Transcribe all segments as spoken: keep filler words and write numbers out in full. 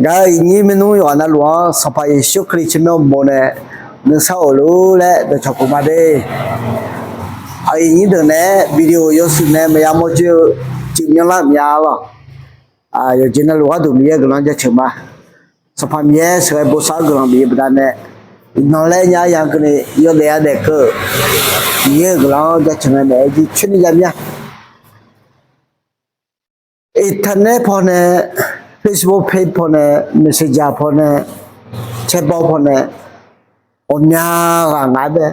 Gaq-eu iqnyir maernmr yawqghaq navluf-anr Sanqpaq Yeqsur Kali tsawrmyanr uqmov nae nuisar of lor laer dawqcawq puq ma de. Aqyuif nyir deuq naeq-aer video yawshuif nae maqya mawrjoe-eu cuif myanrlar-euq mya-a lawq. Yawqjeq navluf gharduq Miqyaer-euq guiqlanq jaceuq ma. Sanqpaq Miqyaer sheuqghae bosav-eu guiqlanq bif-eu baqdanae, iqnan laer nya-aer ya keuvni yawdaef yadaef keuv-euq Miqyaer-euq guiqlanq-anr jaceuq ngae naeq-aer jir coer ni ya mir-a. Internet pawnae, Facebook page pawnae, Messenger pawnae, chatbox pawnae, ghawqmya ghaq ngaq-aer bae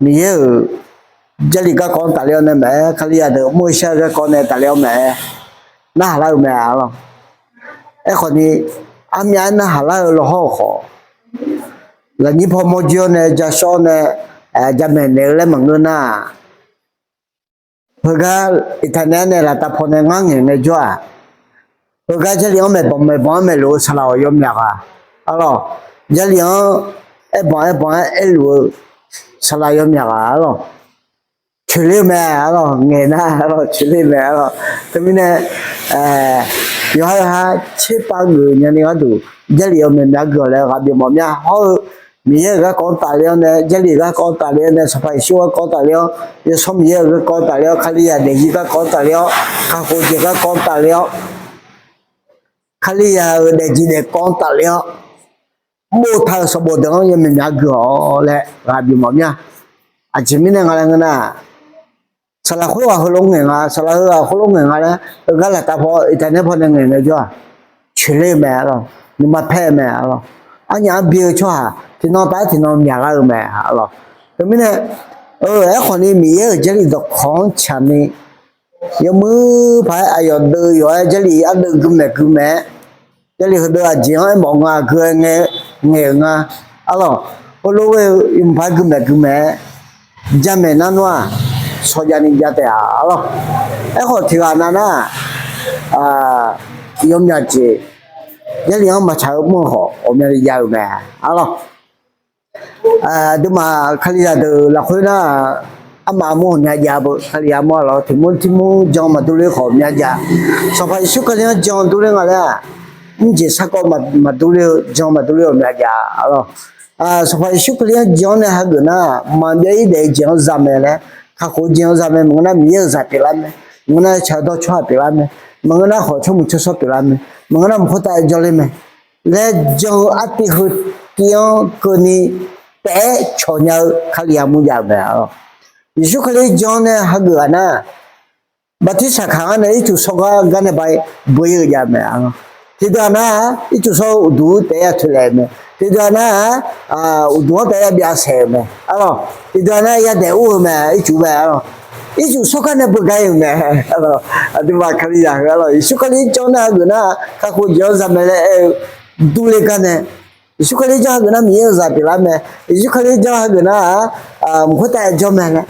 Miqyaer-euq Jarlif garkawv-anr tafler-awr nae maeq-aer, Kalizaq deuq mr-eu shar-eu garkawv nae tafler-awr maeq-aer narhaq lar-eu mae-a lawq. Aerkhawfni, armyav-aer narhaq lar-eu lawhawr-euq khawf, lafnyir paw mawrjoe-awr nae jashawr-awr nae jamaeq naeq-eu laer maqngeur nar, heugar Internet nae laftav paw nae ngar ngaeq ngaejawr-aq, heugar Jarlif-anr maeqbanq maeqbanq-anr maeqluf-eu saqlaq-awq yawmyaq ghaq-a lawq. Jarlif-anr aerbanq aerbanq-aer aerluf-eu saqlaq yawmyaq ghaq-a lawq. Coeqler-eu mae lawq, ngaeq nar lawq, coeqler mae lawq. Teumirnae, yawqha yawqha tserpav geuf nyani gharduq Jarlif-awr maeqmyaq geuf-awq laer ghaq bif mawf mya. Hawr-eu Miqyaer-euq garkawv-anr tafler-awr nae, Jarlif-euq garkawv-anr tafler-awr nae, Sanqpaq Yeqsur-euq garkawv-anr tafler-awr, Yawsanr Miqyaer-euq garkawv-anr tafler-awr, Kalizaq daefzir garkawv-anr tafler-awr, kakhof jeq garkawv-anr tafler-awr, Kalizaq-euq daefzir daefkawv-anr tafler-awr, boftaq-euq sanqbof deuq-anr yawmyaq myaq geuf-awq laer ghaq bif mawf mya. Aqjeq mirnae nga laer ngeur nar, saqlaq khoerghaq heulof ngaeq nga, saqlaq heughaq khoerlof ngaeq nga laer heugar laftav paw Internet paw nae ngaeq ngaejawr-aq, coeqler-eu mae-a lawq, nuima paer-eu mae-a lawq. Arnyaf-anr bi-eu tsawrhaq tiqnan taef-aer tiqnan myaqlar-eu mae-a lawq. Teumirnae, aerkhawfni Miqyaer-euq Jarlif dawqkawq-anr tsaqni, yawmuir paq-aer aqyawf deuv yawf-aer Jarlif ardeuv guimaeq guimaeq-aer, Jarlif heudeuv aqjeq-anr aermawf nga gui-aer ngae, ngaeq-euq nga-a lawq. Heulof ghoe-eu yawmuir paq-aer guimaeq guimaeq-aer jamaeq nar nawr-aq, shawrjav ni jav taef-a lawq. Aerkhawf tiqghaq nav nar, yawmyaq jeq Jarlif-anr maqtsaq-eu mr-eu khawf ghawqmyani jav-euq mae-a lawq. Aqduimaf Kalizaq deuq lafkhoer nar, armaf armur ghawqmya jav beu, Kalizaq armur-aq lawq, tiq mur tiq mur jan maqdur ler khawf ghawqmya jav. Sanqpaq Yeqsur Kali-anr jan durler nga laer-aq, mrjeq sarkawv maqdur ler-eu jan maqdur ler ghawqmya jav-a lawq. Sanqpaq Yeqsur Kali-anr jan-awr nae hageuf nar, maqbyav-ir daef-eu jeq-anr za mae laer, kakhof-eu jeq-anr za mae. Maqngeur nar Miqyaer-euq zaq pyeuflar mae, maqngeur nar tsaq-eu dawr tsawrhaq pyeuflar mae, maqngeur nar khawf tsawrmuiq tsawrshawr pyeuflar mae, maqngeur nar mq khoertav-aer jawrler mae laer jan-eu artiv heu tiv-anr keuvni taef-aer cawq nya-eu Kali armur jav-eu mae-a lawq. Yeqsur Kali jan-awr nae hageuf ghaq nar, bartirsaq kaq-anr nae ircuf shawr gar gar nae ba beu-ir-eu jav mae-a lawq. Tiqdeuq-aq nar, ircuf shawr-eu uqduq-anr taef-aer ya toeqlaef-eu mae. Tiqdeuq-aq nar, uqduq-anr taef-aer ya byav saef-euq mae-a lawq. Tiqdeuq-aq nar ya daeq ur-eu mae, ircuf mae-a lawq. Ircuf shawr gar nae beugar-ir-euq mae-a lawq. Aqduimaf Kalizaq heu-a lawq, Yeqsur Kali janr nar hageuf nar, kakhof jeq-anr za mae laer aer-eu durler gar nae, Yeqsur Kali janr hageuf nar Miqyaer-euq zaq pyeuflar mae. Yeqsur Kali janr hageuf nar-aq, mq khoertav-aer jawr mae laer,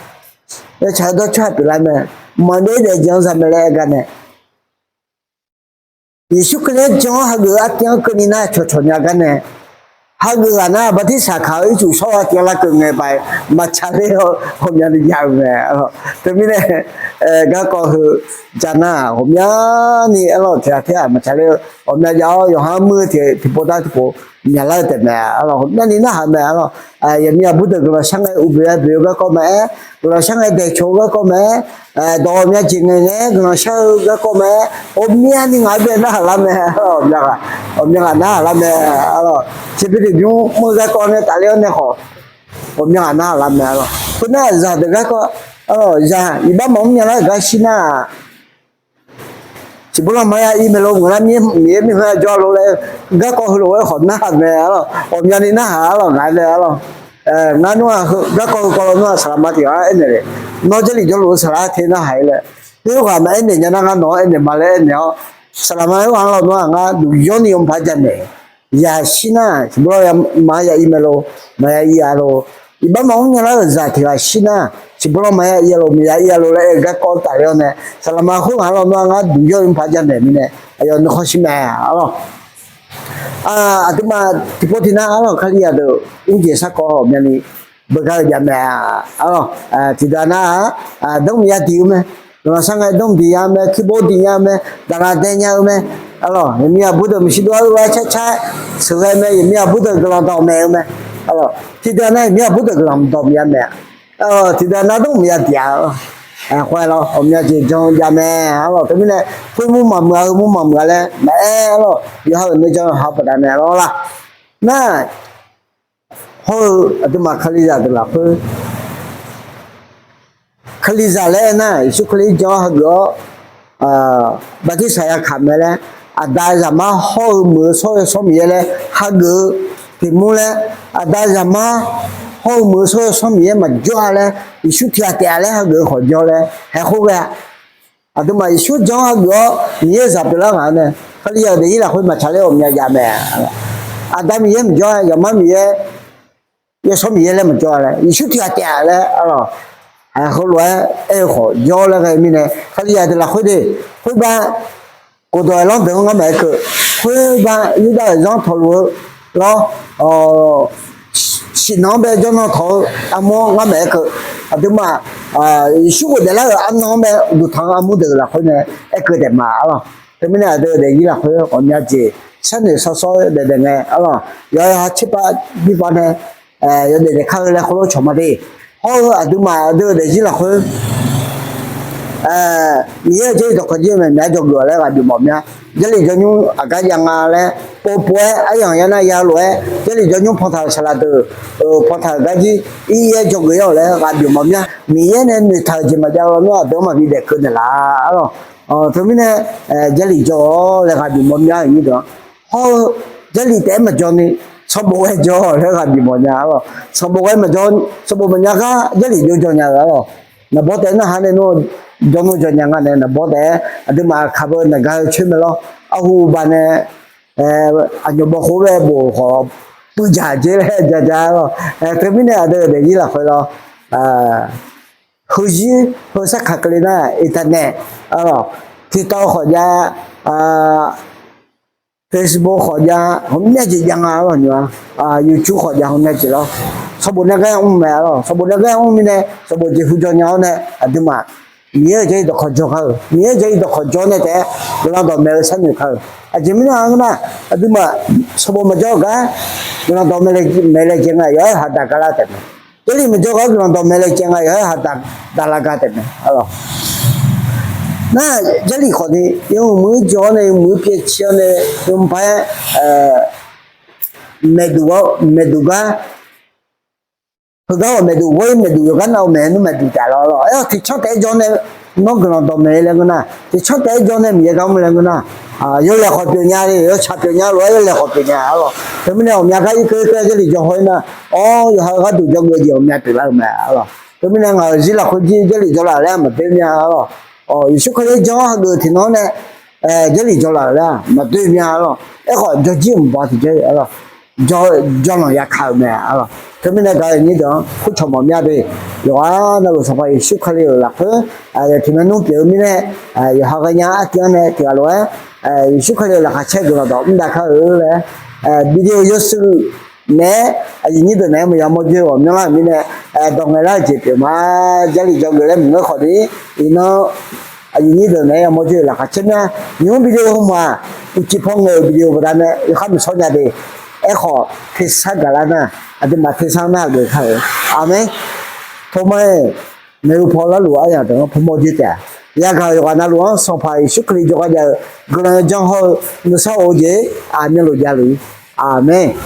tsaq-eu dawr tsawrhaq pyeuflar mae. Maqbyav-ir daef-eu jeq-anr za mae laer aer gar nae, Yeqsur Kali-anr jan-awr hageuf-eu artiv-anr keuvni nar cawqcawq nya gar nae, hageuf ghaq nar bartirsaq kaq-eu ircuf shawr-eu artiv-anr larkeuv ngae ba-aer maqtsaq ler-awr ghawqmyani jav-eu mae-a lawq. Teumirnae garkawv heu jav nar-aq ghawqmyani-a lawq, tiq ghaq tiq ghaq maqtsaq ler-eu ghawqmya jav-awr yawqha-anr muir-eu tiqpov dar tiqpov myaqlar-eu taef mae-a lawq. Ghawqmyani narhaq mae-a lawq. Yaqmir aqbur deuq guiqlanq shar ngae uqboeq-a boeq-eu garkawv maqaer, guiqlanq shar ngae daeqcoq-eu garkawv maqaer, dawq ghawqmya jeq ngaeq ngae-aer guiqlanq shar-eu garkawv maqaer, ghawqmyani ngaq-anr bae narhaq lar mae-a lawq. Ghawqmya ghaq narhaq lar mae-a lawq. Tiqbymr tiqbymr mr-eu garkawv nae tafler-awr nae khawf, ghawqmya ghaq narhaq lar mae-a lawq. Khoernar zaqdeuq garkawv, zaq iqbax maqmr nya lar-euq gar shir nar-aq, tiqbymr lanma ya ir mae lor, ngeur nar Miqyaer mirkhanq-anr jawr-a lor laer garkawv heulof-aer khawf narhaq mae-a lawq. Ghawqmyani narhaq-a lawq, ngaq-aer mae-a lawq. Ngar nmr-aq garkawv heu kawv lawnmr-aq saqlaqma tiq ghaq-anr aernaeq le, nawr Jarlif jawrluf-eu saqlaq-anr te narhaq-ir laer, khoerghaq maqaer naeq nya nar ngar nawq-anr aernaeq ma laer aernaeq-awr, saqlaqma khoerghaq-anr lawnmr-aq ngar duq yawrni yawmuiq paq jamaeq. Yashir nar tiqbymr lanma ya ir mae lor, maqya ir-a lor. Iqbax maqmr nya lar-euq zaq tiq ghaq shir nar, tiqbymr lanma ya ir-a lor, maqya ir-a lor laer aer-eu garkawv tafler-awr nae, saqlaqma khoerghaq-anr lawnmr-aq ngar duq yawrni yawmuiq paq jamaeq mirnae, aqyawf nuikhanr shir mae-a lawq. Aqduimaf tiqpov tiqnav-a lawq, Kalizaq deuq mrjeq sarkawv ghawqmyani beugar-eu jav mae-a lawq. Tiqdeuq nar-aq, danrmq ya diq-eu mae, guiqlanq shar ngae danrmq diq ya-eu mae, kuirbov diq nya-eu mae, daqlaq dae nya-eu mae, Arlawq, yaqmir aqbur deuq maeqshi dov-aer lof-aer carcar sheuqghae mae, yaqmir aqbur deuq guiqlanq dawq maeq-eu mae. Arlawq, tiqdeuq nar yaqmir aqbur deuq guiqlanq dawq maqya maeq-a. Tiqdeuq nar dawr maqya diq-a. Khoer-aer lawr, ghawqmya jeq jan jav mae. Arlawq, teumirnae khoer mur maqmuiq-a, heu mur maqmuiq-a laer maqaer, arlawq, yawqha-euq nuijan ha baqdanae lawr la. Nar, hawr-eu aqduimaf Kalizaq deuq lafkhoer, Kalizaq laer aernar, Yeqsur Kali jan-awr hageuf-awr, bartirsaq yakaq mae laer, Aqda, Zaqmar hawr-eu Muiq-eu Shawr-eu Yawsanr Miqyaer laer hageuf-eu tiq mur laer, Aqda, Zaqmar hawr-eu Muiq-eu Shawr-eu Yawsanr Miqyaer maqjawr-a laer, Yeqsur tiq ghaq taef-a laer hageuf-eu khawf jawr laer haeq khoerghae-a. Aqduimaf Yeqsur jan-awr hageuf-awr Miqyaer-euq zaq pyeuflar ghaq-anr nae, Kalizaq-euq daefzir lafkhoer maqtsaq ler ghawqmya jav mae. Aqda Miqyaer maqjawr-a, Zaqmar Miqyaer, Yawsanr Miqyaer laer maqjawr-a laer, Yeqsur tiq ghaq taef-a laer, arlawq, heulof-aer aer-eu khawf jawr laer ghae mirnae, Kalizaq deuq lafkhoer de, khoerbar, khofdawq aerlanr deuq-anr ngar maqaer keuv. Khoerbar Yurdav-euq zanr tawqluf-eu lawr, siqnan-anr bae jawrnan tawq-eu armur-anr ngar maqaer keuv. Aqduimaf Yeqsur ghofdaef lar-euq arnan-anr bae uqduq tanq-eu armur deuq lafkhoer nae aer keuv taef ma, arlawq. Teumirnae aqdui-euq daefzir lafkhoer ghawqmya jeq sharnoeq sawsawr-eu daefdaef ngae, arlawq, yawqha tserpav birpav nae yawdaef daefkar-eu laer khoerlof cawq ma de. Hawr-eu aqduimaf aqdui-euq daefzir lafkhoer Miqyaer-euq Jarlif dawqkawq jir-eu maeqmyaq-aer dzawgeuf-awq laer ghaq bif mawf mya. Jarlif jawrnymr aqgar jav nga laer pov pov-aer aryamq ya nar ya lof-aer Jarlif jawrnymr pantaq-euq saqlaq deuq pantaq-euq gar jir ir-aer dzawgeuf-awq laer ghaq bif mawf mya. Miqyaer nae noeqtaq-euq jeq maqjav-eu lawnmr aqdui-anr maqbi daef keuv naeqlaf, arlawq. Teumirnae Jarlif jawr-awq laer ghaq bif mawf mya-euq nyir deuq-anr hawr-eu Jarlif taef-aer maqjawr ni sanqbof ghae jawr-awq laer ghaq bif mawf nya, arlawq. Sanqbof ghae maqjawr, sanqbof maqnya gar Jarlif jawr jaw nya-eu, arlawq. Naqbawr taef-aer narhaq nae nmr jawr nmr jaw nya nga nae naqbawr taef-aer aqduimaf kaq beu naqgar-eu coer mae lawr. Arhu baq nae aqnyawf bawkhof-aer bof khawf puivdzaq dzer laer ja ja, arlawq. Teumirnae aqdui-euq daefzir lafkhoer lawr, heuzir heu sarkaq keuvle nar, internet, arlawq, TikTok khawf jav, Facebook khawf jav, hawmya jeq jav nga, arlawq, nymq-a, YouTube khawf jav hawmya jeq lawr. Sanqbof nae ghae mr mae, arlawq. Sanqbof nae ghae mr mirnae sanqbof jeqhu jaw nya-awr nae aqduimaf Miqyaer-euq Jarlif dawqkawq jawr kar-euq, Miqyaer-euq Jarlif dawqkawq jawr nae taef-aer guiqlanq dawqmaeq-eu sharnoeq kar-euq. Aqjeq mirnae-a ngeur nar, aqduimaf sanqbof maqjawr-eu gar guiqlanq dawqmaeq laejae nga yawqha-aer haq daq gar lar taef mae. Jarlif maqjawr gar guiqlanq dawqmaeq laejae nga yawqha-aer haq daq gar lar taef mae, arlawq. Nar, Jarlif khawf ni yawmuiq-anr jawr-awr nae yawmuiq-anr pyaev cir-awr nae yawmuiq paq-aer maeqduq-awr maeqduq gar, heugar-awq maeqduq ghoer maeqduq yawqgar nav-eu maeqnmr maeqduq taef lawr, arlawq. Aer-awr tiqcanr taef-aer jawr nae nawr guiqlanq dawqmaeq laer ngeur nar, tiqcanr taef-aer jawr nae Miqyaer gar mr laer ngeur nar, yawlaeq khawf pyeufnya le, yawtsaq pyeufnya lof-aer yawlaeq khawf pyeufnya, arlawq. Teumirnae ghawqmya gar irkeuv irkeuv-aer Jarlif jawr haw-ir nar, awr yawqha-eu gharduq jawrgeuf jeq ghawqmya pyeuflar-eu mae, arlawq. Teumirnae ngaq-euq zir lafkhoer jir Jarlif jawrlaf laer maqdoer mya, arlawq. Yeqsur Kali janr-awr hageuf tiqnan-anr nae Jarlif jawrlaf-euq laer maqdoer mya, arlawq. Aerkhawf jawrjir mqbaw tiqjawr, arlawq, jawrlanq yakaq-euq mae, arlawq. Teumirnae gaq-eu nyir deuq-anr kurcawq mawf mya de. Yawqghaq navluf Sanqpaq Yeqsur Kali-euq lafkhoer tiqmae nmr pyeuf-eu mirnae, yawqha ghaenya artiv-anr nae tiqghaq lof-aer Yeqsur Kali-euq laqkhaq caer guiqlanq dawq mr dav kar-eu laer, video yawshuif naeq-aer aqyuif nyir deuq naeq-aer maqya mawr joer-eu ghawqmyanr lar-euq mirnae dawq ngaeqlar-eu jeq pyeuf ma. Jarlif jawrgeuf laer maqngeur khawf ni, iqnan aqyuif nyir deuq naeq-aer ya mawr joer-eu laqkhaq caer mya. Nymq-mr video heu ma-aq, uqcif paw ngaeq-euq video baqdanae yawkhar maqshawr nya de. Aerkhawf tersar gaqlar nar, aqduimaf tersar nar hageuf kar-eu. Aqmeq. Tawma-iq, maeqhu paw larluf aryamq deuq-anr paw mawr joer taef-a. Yagaq-euq yawqghaq navluf-anr Sanqpaq Yeqsur Kali jawrgar jav-eu guiqlanq yawjanr hawr-eu nuisar of-eu jeq aqmyanluf javluf-ir. Aqmeq.